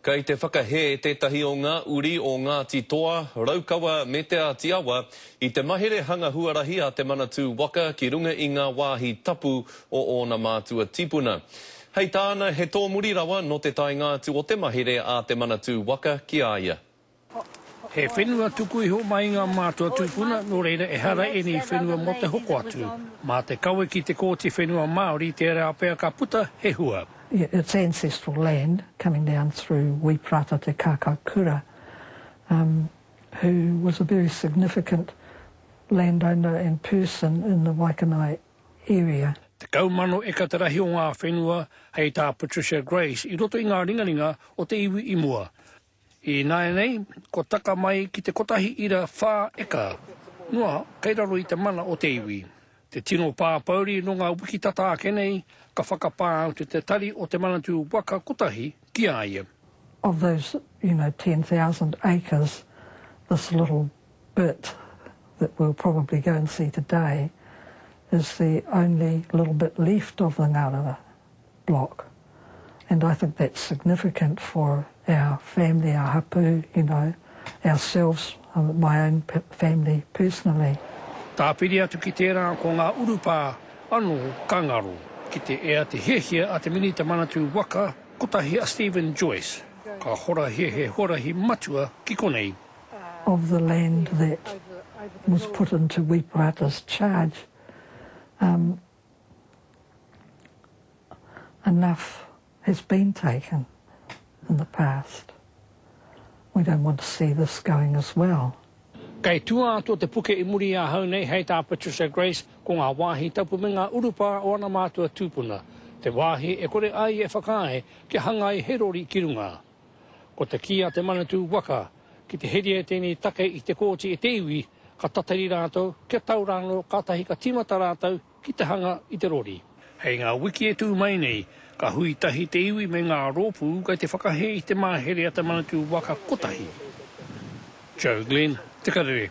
Kei te whakahē tētahi o ngā uri o Ngāti Toa, Raukawa me Te Āti Awa i te mahere hanga huarahi a Te Manatū Waka ki runga i ngā wāhi tapu o ōna mātua tipuna. Hei tāna, he tōmuri rawa nō te taenga atu o te mahere a Te Manatū Waka ki a ia. He whenua tuku iho mai i ngā mātua tūpuna, nō reira ehara ēnei whenua mō te hoko atu. Mā te kawe ki te Kōti Whenua Māori tērā pea ka puta he hua. It's ancestral land coming down through Wi Parata Te Kākākura, um, who was a very significant landowner and person in the Waikanae area. 10,000 eka te rahi o ngā whenua, hei tā Patricia Grace, i roto i ngā ringaringa o te iwi i mua. Ināianei, kua taka mai ki te kotahi ira whā eka noa kei raro i te mana o te iwi. Te tino pāpouri nō ngā wiki tata ake nei, ka whakapā atu te tari o Te Manatū Waka Kotahi ki a ia. Of those, you know, 10,000 acres, this little bit that we'll probably go and see today is the only little bit left of the Ngarara. block and I think that's significant for our family, our hapu, you know, ourselves, my own family personally. Tāpiri atu ki tērā ko ngā urupā anō ka ngaro. Ki te ea te hiahia a te Minita Manatū Waka kotahi a Steven Joyce, ka horahia he huarahi matua ki konei. Of the land that was put into Wi Parata's charge, um, Enough has been taken in the past. We don't want to see this going as well. Kei tua atu o te puke i muri i ahau nei, hei tā Patricia Grace, ko ngā wāhi tapu me ngā urupā o ana mātua tūpuna, te wāhi e kore ai e whakaae kia hangai he rori ki runga. Ko te kī a Te Manatū Waka, ki te heria tēnei take i te kōti e te iwi, ka tatari rātou kia tau rānō kātahi ka tīmata rātou ki te hanga i te rori. Hei ngā wiki e tū mai nei, ka hui tahi te iwi me ngā rōpū kei te whakahē i te mahere a Te Manatū Waka Kotahi. Joe Glenn, Te Karere.